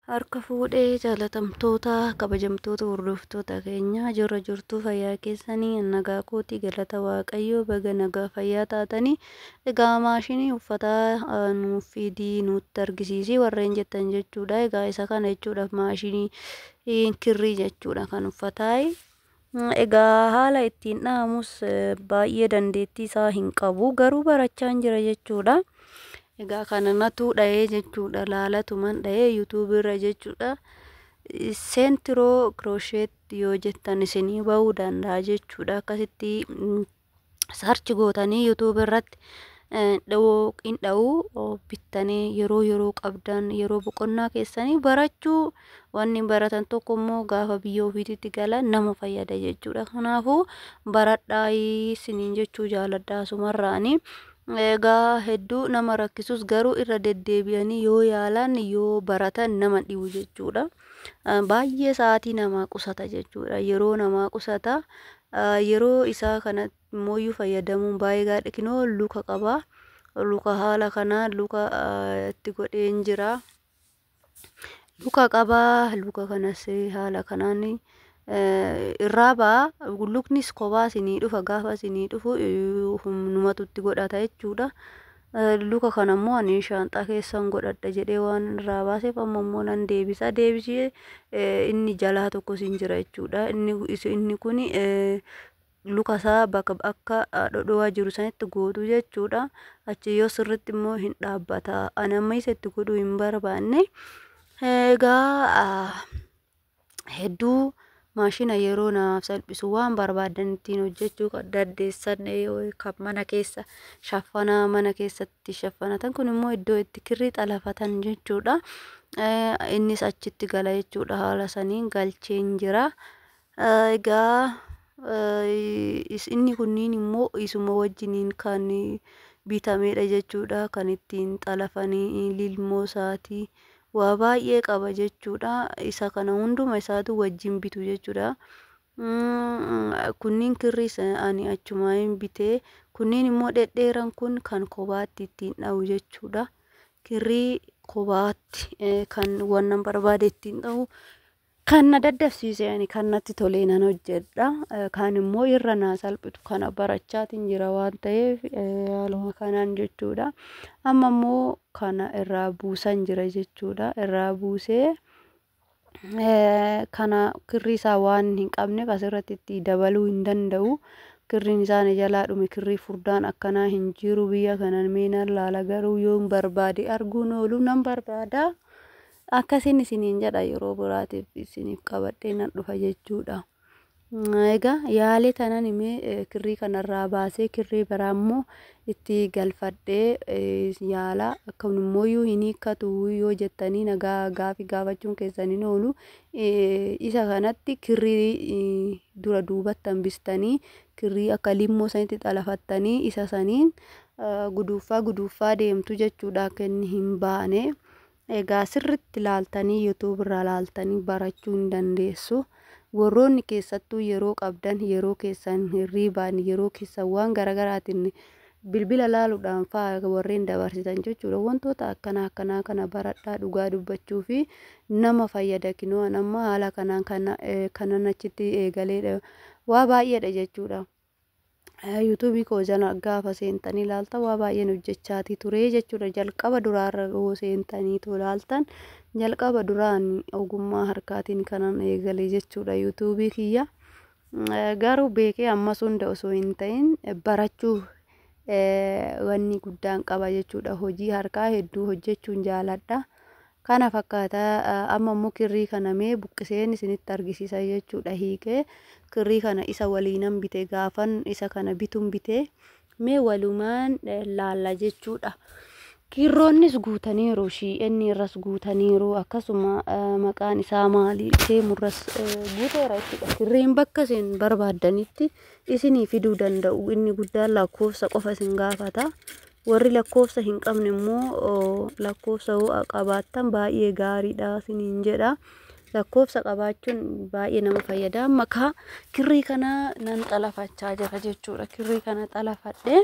Harka fuudhee jaalatamtoota kabajamtoota hordoftoota keenya, jirra jirtuu? Fayyaa keessanii? Nagaa kooti, galata Waaqayyoo. Baga nagaa fayyaa taatanii. Egaa maashinii uffataa nuuf fidii nutti argisiisii warreen jettan jechuudha. Egaa isa kana jechuudha, maashinii kirrii jechuudha kan uffataa. Egaa haala ittiin dha'amus baay'ee dandeettii isaa hin qabu, garuu barachaa jira jechuudha. Egaa kana natu dha'ee jechuudha, laalatuman dha'ee YouTube irra jechuudha. Seentiroo crochet yoo jettan isinii bahuu danda'a jechuudha. Akkasitti search gootanii YouTube irratti dha'uu hin dha'uu bittanii yeroo yeroo qabdan, yeroo boqonnaa keessanii barachuu. Wanni baratan tokko immoo gaafa biyya ofiititti galan nama fayyada jechuudha. Kanaafuu baradhaa isiniin jechuu jaaladha asumarraanii. Egaa hedduu nama rakkisus, garuu irra deddeebi'anii yoo yaalan, yoo baratan nama dhibu jechuudha. Baay'ee sa'aatii namaa qusata jechuudha. Yeroo namaa qusata. Yeroo isaa kanatti immoo fayyadamuun baay'ee gaariidha. Kinoo luka qaba. Luka haala kanaan luka itti godheen jira. Luka qabaa. Luka kanas haala kanaan irraa ba'a. Luknis kophaa isinii dhufa. Gaafa isinii dhufu humnumatu itti godhata jechuudha. Luka kana immoo ani shaanxaa keessan godhadha jedhee waan irraa baaseef amma immoo nan deebisa. Deebisee inni jalaa tokkos hin jira jechuudha. Inni kun luka isaa bakka akka dhodhowaa jiru sanitti gootu jechuudha. Achi yoo sirritti immoo hin dhaabbata. Ani amma isa itti godhuu hin barbaanne. Egaa hedduu maashina yeroo naaf salphisu, waan barbaadan ittiin hojjechuu dandeessan, kan mana keessa shaffanaa, mana keessatti shaffanatan. Kun immoo iddoo itti kirrii xalafatan jechuudha. Innis achitti gala jechuudha. Haala saniin galcheen jira. Egaa inni kunniin immoo isuma wajjiniin kan bitamedha jechuudha. Kan ittiin xalafanii lilmoo isaatii waa baay'ee qaba jechuudha. Isa kana hunduma isaatu wajjin bitu jechuudha. Kunniin kirriis ani achumaan bitee. Kunniin immoo dhedheeran kun kan kophaatti ittiin dha'u jechuudha. Kirrii kophaatti kan wannan barbaade ittiin dha'u, kan na daddafsiise, ani kan natti tolee nan hojjedha. Kan immoo irra naa salphitu kana barachaatiin jira waan ta'eef haaluma kanaan jechuudha. Amma immoo kana irraa buusan jira jechuudha. Irraa buusee kana kirrii isaa waan hin qabneef asirratti itti dabaluu hin danda'u. Kirriin isaa na jalaa dhume. Kirrii furdaan akkanaa hin jiru biyya kanan mee nan laala, garuu yoon barbaade arguun oolu nan barbaada. Akkasiin isiniin jedha, yeroo biraatiif isiniif qabadhee nan dhufa jechuudha. Egaa yaalee tanan himee kirrii kanarraa baasee kirrii biraa immoo itti galfadhee yaala. Akkam immoo hin hiikkatu yoo jettanii nagaa gaafii gaafachuun keessan hin oolu. Isa kanatti kirrii dura duubatti hambistanii, kirrii akka limmoo sanitti xalafattanii, isa saniin guduuffaa guduuffaa deemtu jechuudha, akka inni hin baane. Egaa sirritti laaltanii, YouTube irraa laaltanii barachuu hin dandeessu. Warroonni keessattuu yeroo qabdan, yeroo keessan hirriibaan, yeroo keessan waan garaagaraatiin bilbila laaluudhaan fa'aa warreen dabarsitan jechuudha. Wantoota akkanaa akkanaa kana baradhaa, dhugaa dubbachuu fi nama fayyada. Kinoo amma haala kanaan kanan achitti eegaleedha. Waa baay'eedha jechuudha. YouTube koo jala gaafa seentanii ilaaltan waa baay'een hojjechaatii ture jechuudha. Jalqaba duraarra yoo seentanii ilaaltan, jalqaba duraan ogummaa harkaatiin kanan eegale jechuudha YouTube kiyya. Garuu beekee ammas hunda osoo hin ta'in barachuu wanni guddaan qaba jechuudha. Hojii harkaa hedduu hojjechuun jaaladha. Kana fakkaata. Amma immoo kirrii kana mee buqqiseen isinitti argisiisa jechuudha. Hiikee kirrii kana isa waliinan bite, gaafan isa kana bituun bitee, mee walumaan laalla jechuudha. Kirroonnis guutaniiru, shii'enni irras guutaniiru, akkasuma maqaan isaa maali, Temu irras guuteera jechuudha. Kirriin bakka isin barbaaddanitti isinii fiduu danda'u. Inni guddaan lakkoofsa qofa isin gaafata. Warri lakkoofsa hin qabne immoo lakkoofsa yoo qabaattan baay'ee gaariidha isiniin jedha. Lakkoofsa qabaachuun baay'ee nama fayyada. Amma kaa kirrii kana nan xalafachaa jira jechuudha. Kirrii kana xalafadhee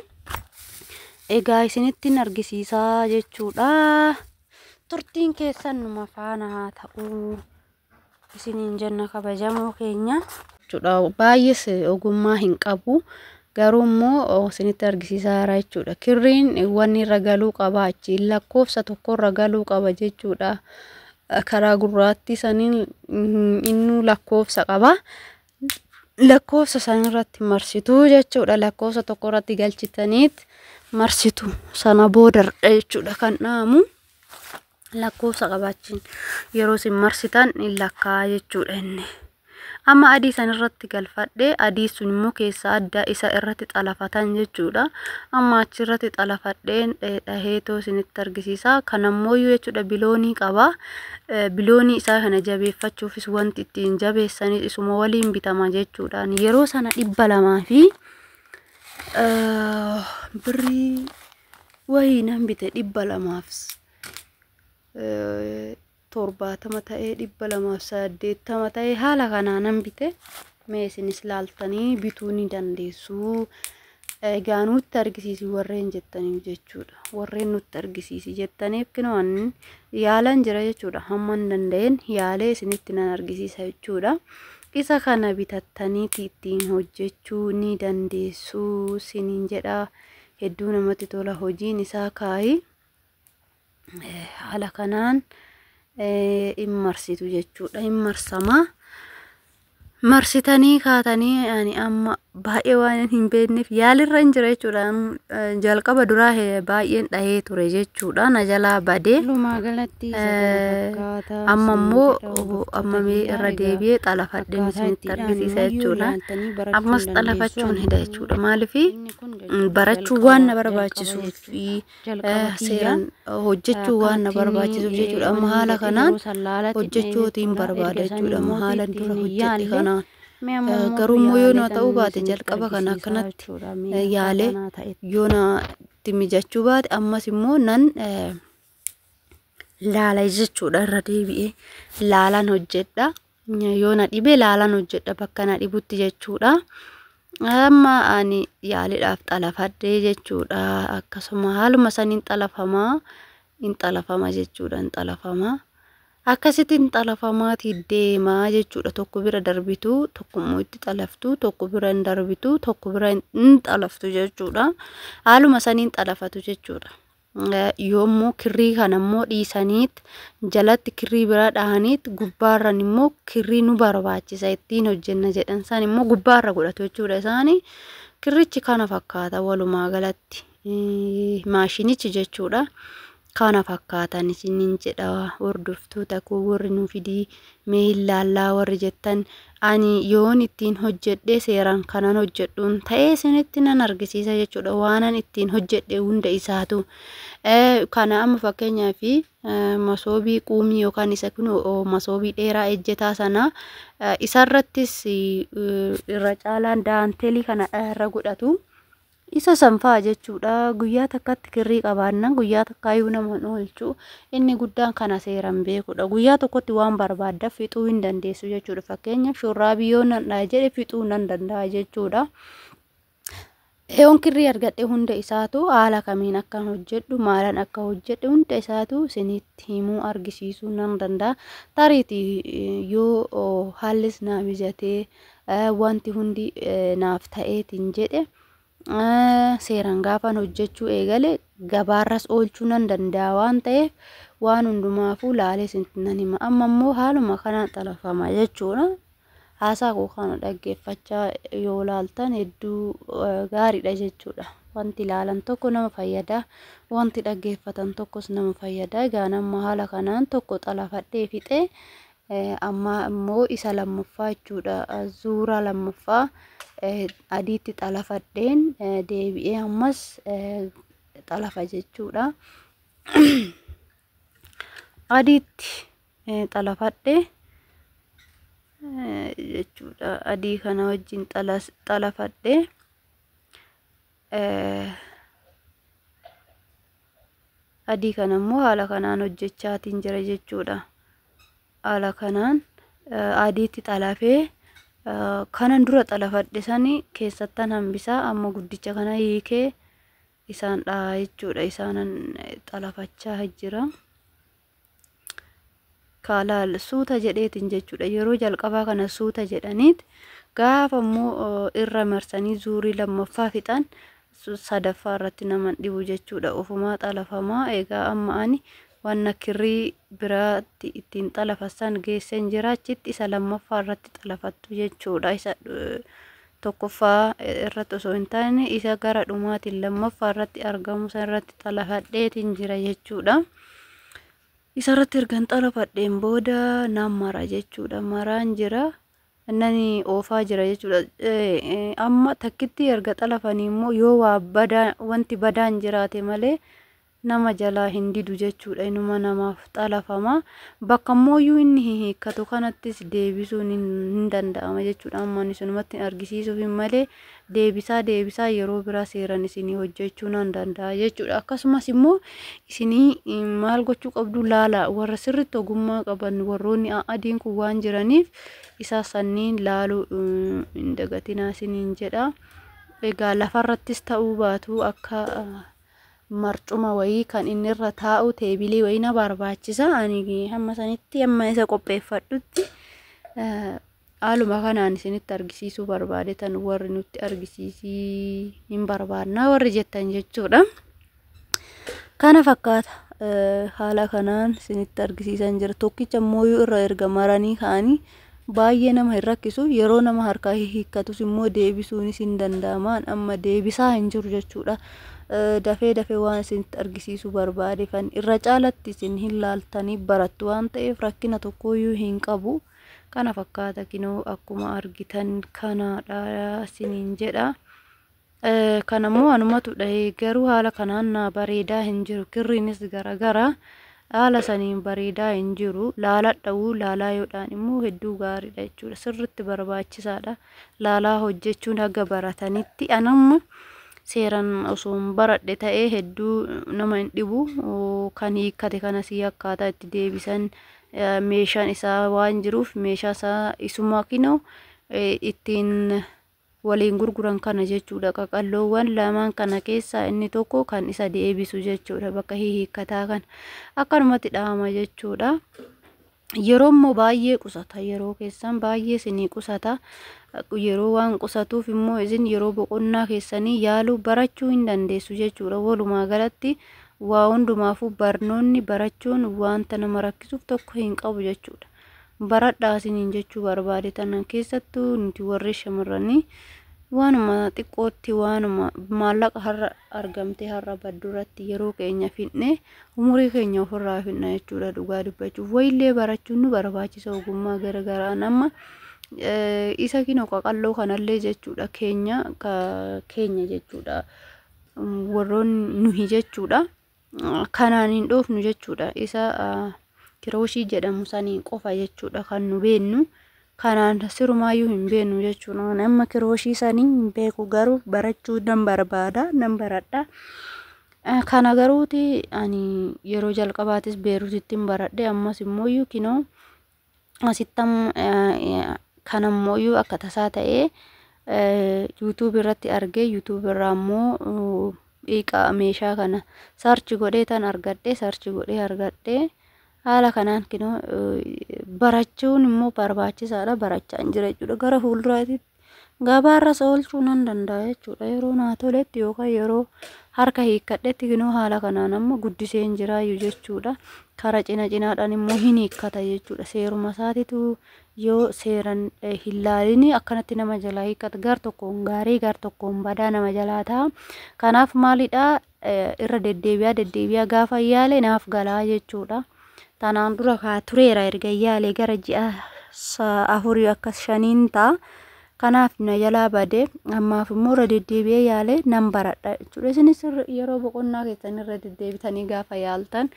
egaa isinittiin argisiisaa jechuudha. Turtiin keessan numa faana haa ta'uu isiniin jenna kabajamoo keenya. Baay'ees ogummaa hin qabu. Garuu immoo isinitti argisiisaa jira jechuudha. Kirriin wanni irra galuu qaba achi lakkoofsa tokko irra galuu qaba jechuudha. Karaa gurraattii saniin innuu lakkoofsa qaba. Lakkoofsa sanirratti marsituu jechuudha. Lakkoofsa tokko irratti galchitaniit marsitu sana booda jechuudha kan dhaamu. Lakkoofsa qabaachiin yeroo isin marsitan in lakkaa'a jechuudha inni. Amma adii san irratti galfadhee adii sun immoo keessa adda isa irratti xalafatan jechuudha. Amma achirratti xalafadheen dhaheetoo isinitti argisiisa. Kanammoo jechuudha biloonii qaba. Biloonii isaa kana jabeeffachuufis wanti ittiin jabeessanis isuma waliin bitama jechuudha. Yeroo sana 200 fi birrii wayii nan bite 270 ta'ee 280 ta'ee haala kanaa nan bite. Mee isinis laaltanii bituu ni dandeessu. Egaa nutti argisiisi warreen jettaniif jechuudha. Warreen nutti argisiisi jettaniif kinoo yaalan jira jechuudha. Hamma hin danda'een yaalee isinitti nan argisiisa jechuudha. Isa kana bitattaniiti ittiin hojjechuu ni dandeessu isiniin jedha. Hedduu namatti tola hojiin isaa kaayi. Haala kanaan hin marsitu jechuudha. Hin marsamaa. Marsitanii kaatanii ani amma baay'ee waan hin beekneef yaalirra hin jira jechuudha. Jalqaba duraa baay'een dhahee ture jechuudha. Na jalaa badee. Walumaa galatti isa kana fakkaata. Amma Isiniin immoo jedha hordoftoota amma mee kiyyaa. irra Egaa deebi'ee xalafadheen akkaataa isinitti itti dhahan argisiisa immoo jechuudha. ilaaltanii barachuu Ammas hin dandeessu. xalafachuun Ani hidha jechuudha. Maaliif inni kun jechuudha barachuu waan na jalqaba barbaachisuuf jechuudha. Jalqaba kiyya seeraan hojjechuu waan na akkanatti barbaachisuuf jechuudha. Amma wanni haala jedhe kanaan yeroo san laalatti dha'e hojjechuutiin jechuudha. barbaada Erga san jechuudha. Amma immoo haalan dura ittiin hin hojjedhe yaalle kanaan. mee amma immoo Garuu immoo yoo na yaaletan ta'uu baate isinitti jalqaba kana argisiisaa akkanatti jechuudha. Mee akka yaalee kanaa ta'etti. yoo na itti mijachuu baate ammas immoo nan laala jechuudha irra deebi'ee laalaan hojjedha. Yoo na dhibe laalaan hojjedha bakka na dhibutti jechuudha. Amma ani yaaliidhaaf xalafadhee jechuudha. Akkasuma haaluma saniin xalafamaa hin xalafama jechuudha hin xalafamaa. Akkasitti hin xalafamaatii deemaa jechuudha. Tokko bira darbitu, tokko immoo itti xalaftu, tokko bira hin darbitu, tokko bira hin xalaftu jechuudha. Haaluma saniin xalafatu jechuudha. Yoommoo kirrii kana immoo dhiisaniit jalatti kirrii bira dhahaniit gubbaarran immoo kirrii nu barbaachisa ittiin hojjenna jedhan san immoo gubbaarra godhatu jechuudha isaanii. Kirrichi kana fakkaata walumaa galatti maashinichi jechuudha. Kana fakkaatan isiniin jedha hordoftoota koo warri nu fidii mee ilaallaa warri jettan ani yoon ittiin hojjedhe seeraan kanan hojjedhuun ta'ee isinitti nan argisiisa jechuudha. Waanan ittiin hojjedhe hunda isaatu. Kana amma fakkeenyaaf masoobii quumii yookaan isa kun masoobii dheeraa ejjetaa sana isarrattis irra caalaan daanteelii kana irra godhatu. Isa sanfaa jechuudha. Guyyaa takkatti kirrii qabaannan guyyaa takkaayyuu nama hin oolchu. Inni guddaan kana seeraan beekudha. Guyyaa tokkotti waan barbaadda fixuu hin dandeessu jechuudha. Fakkeenyaaf shurraabii yoo nan dhaha jedhe fixuu nan danda'a jechuudha. Yoon kirrii argadhe hunda isaatu haala kamiin akkan hojjedhu maalan akka hojjedhe hunda isaatu isinitti himuu argisiisuu nan danda'a. Tariitii yoo haallis naa mijatee wanti hundi naaf ta'eetiin jedhe seeraan gaafan hojjechuu eegale gabaarras oolchuu nan danda'a waan ta'eef waan hundumaafuu laalee isinitti nan hima. Amma immoo haaluma kanaan xalafama jechuudha. Haasaa koo kana dhaggeeffachaa yoo laaltan hedduu gaariidha jechuudha. Wanti ilaalan tokko nama fayyada. Wanti dhaggeeffatan tokkos nama fayyada. Egaa amma haala kanaan tokko xalafadhee fixee amma immoo isa lammaffaa jechuudha. Zuuraa lammaffaa adiitti xalafadheen deebi'ee ammas xalafa jechuudha. Adiitti xalafadhee jechuudha. Adii kana wajjin xalafadhee adii kana immoo haala kanaan hojjechaatiin jira jechuudha. Haala kanaan adiitti xalafee kanan dura xalafadhe sani keessattan hambisaa amma guddicha kana hiikee isaan dhahaa jechuudha. Isaanan xalafachaa jira. Kaalaal suuta jedheetiin jechuudha. Yeroo jalqabaa kana suuta jedhaniit gaafa immoo irra marsanii zuurii lammaffaa fixan, sadaffaa irratti nama dhibu jechuudha. Ofumaa xalafamaa. Egaa amma ani wanna kirrii biraatti ittiin xalafassan geesseen jira. Achitti isa lammaffaa irratti xalafattu jechuudha. Isa tokkoffaa irratti osoo hin taane, isa gara dhumaatiin lammaffaa irratti argamu san irratti xalafadheetiin jira jechuudha. Isa irratti ergan xalafadheen booda nan mara jechuudha. Maraan jira. Nani oofaa jira jechuudha. Amma takkitti erga xalafanii immoo yoo waa badaa, wanti badaan jiraate malee nama jalaa hin didu jechuudha. Inuma namaaf xalafama. Bakka immoo inni hiikkatu kanattis deebisuun hin danda'ama jechuudha. Amma ani isinumatti argisiisuuf malee deebisaa deebisaa yeroo biraa seeran isinii hojjechuu nan danda'a jechuudha. Akkasumas immoo isinii maal gochuu qabdu? Laala, warra sirriitti ogummaa qaban, warroonni adiin kun waan jiraniif isa sanniin laaluu hin dagatinaa isiniin jedha. Egaa lafarrattis ta'uu baatu akka marcuma wayii kan inni irra taa'u, teebilii wayii na barbaachisa. Ani hamma sanitti, hamma isa qopheeffadhutti, haaluma kanaan isinitti argisiisuu barbaade tan warri nutti argisiisii hin barbaannaa warri jettan jechuudha. Kana fakkaata, haala kanaan isinitti argisiisan jira. Tokkicha immoo irra erga maranii ka'anii baay'ee nama hin rakkisu. Yeroo nama harkaa hiikkatus immoo deebisuunis hin danda'ama. Amma deebisaa hin jiru jechuudha. Dafee dafee waan isinitti argisiisuu barbaade kan irra caalatti isin hin laaltanii barattu waan ta'eef rakkina tokkoyyuu hin qabu. Kana fakkaata, kinoo akkuma argitan kanaadha isiniin jedha. Kanammoo anumatu dhahee, garuu haala kanaan naa bareedaa hin jiru. Kirriinis garagara haala saniin bareedaa hin jiru. Laaladha'uu laalaa yoodhaan immoo hedduu gaariidha jechuudha. Sirritti barbaachisaadha. Laalaa hojjechuun haga baratanitti, anamma seeran osoo hin baradhe ta'ee hedduu nama hin dhibu. Kan hiikkate kanas akkaataa itti deebisan meeshaan isaa waan jiruuf, meeshaa isaa isuma kinoo ittiin waliin gurguran kana jechuudha. Qaqalloowwan lamaan kana keessaa inni tokko kan isa deebisu jechuudha. Bakka hiikkataa kana akkanumatti dhahama jechuudha. Yeroo immoo baay'ee qusata. Yeroo keessan baay'ee isinii qusata. Yeroo waan qusatuuf immoo isin yeroo boqonnaa keessanii yaaluu barachuu hin dandeessu jechuudha. Walumaa galatti waa hundumaafuu barnoonni barachuun wanta nama rakkisuuf tokko hin qabu jechuudha. Baradhaa isiniin jechuu barbaade tanan, keessattuu nuti warri shamarranii waanuma xiqqootti, waanuma maallaqa har'a argamtee har'a badduratti yeroo keenya fidne, umurii keenya ofirraa fidna jechuudha. Dhugaa dubbachuuf wayillee barachuun nu barbaachisa, ogummaa garagaraa. Nama isa kinoo qaqalloo kanallee jechuudha, keenya keenya jechuudha, warroonni nuhi jechuudha, kanaan hin dhoofnu jechuudha. Isa kirooshii jedhamu saniin qofa jechuudha kan nu beennu. Kanaan sirumaayyuu hin beennu jechuudha. Amma kirooshii sanii hin beeku, garuu barachuu nan barbaada, nan baradha. Kana garuuti ani yeroo jalqabaatis Beeruutitti hin baradhe. Ammas immoo kinoo asittam kanammoo akka tasaa ta'ee YouTube irratti argee, YouTube irraa immoo dhiiqa meeshaa kana search godhee tan argadhe, search godhee argadhe. Haala kanaan kinoo barachuun immoo barbaachisaadha, barachaa hin jira jechuudha. Gara fuulduraatti gabaarras oolchuu nan danda'a jechuudha, yeroo naa toletti yookaan yeroo harka hiikkadhetti. Kinoo haala kanaan amma guddisee hin jiraayyuu jechuudha. Kara cina cinaadhaan immoo hin hiikkata jechuudha. Seeruma isaatitu yoo seeran hin laalini akkanatti nama jalaa hiikkata. Gar tokkoon gaarii, gar tokkoon badaa nama jalaa ta'a. Kanaaf maalidha, irra deddeebi'aa deddeebi'aa gaafa yaale naaf galaa jechuudha. Tanaan dura kaa tureera, erga yaale gara ji'a 4 akkas 5n ta'a. Kanaaf na jalaa bade. Ammaaf immoo irra deddeebi'ee yaale nan baradha jechuudha. Isinis yeroo boqonnaa keessan irra deddeebitanii gaafa yaaltan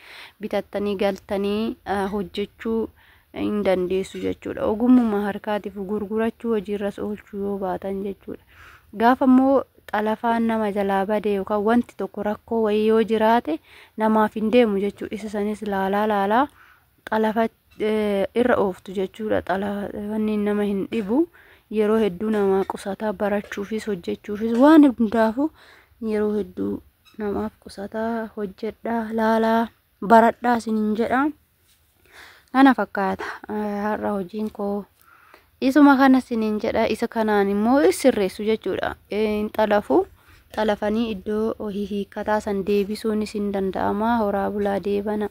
bitattanii galtanii hojjechuu hin dandeessu jechuudha. Ogummaa harkaatiif gurgurachuu, hojiirras oolchuu yoo baatan jechuudha. Gaafa immoo xalafaan nama jalaa bade yookaan wanti tokko rakkoo wayii yoo jiraate namaaf hin deemu jechuudha. Isa sanis laalaa laalaa xalafa irra ooftu jechuudha. Xalafanni nama hin dhibu. Yeroo hedduu nama qusataa, barachuufis hojjechuufis waan hundaafuu yeroo hedduu namaaf qusataa. Hojjedhaa, laalaa, baradhaa isiniin jedha. Kana fakkaata har'a hojiin koo. Isuma kana siniin jedha. Isa kanaan immoo sirreessu jechuudha. Hin xalafu. Xalafanii iddoo hiikkataa san deebisuunis hin danda'ama. Horaa bulaa deebana.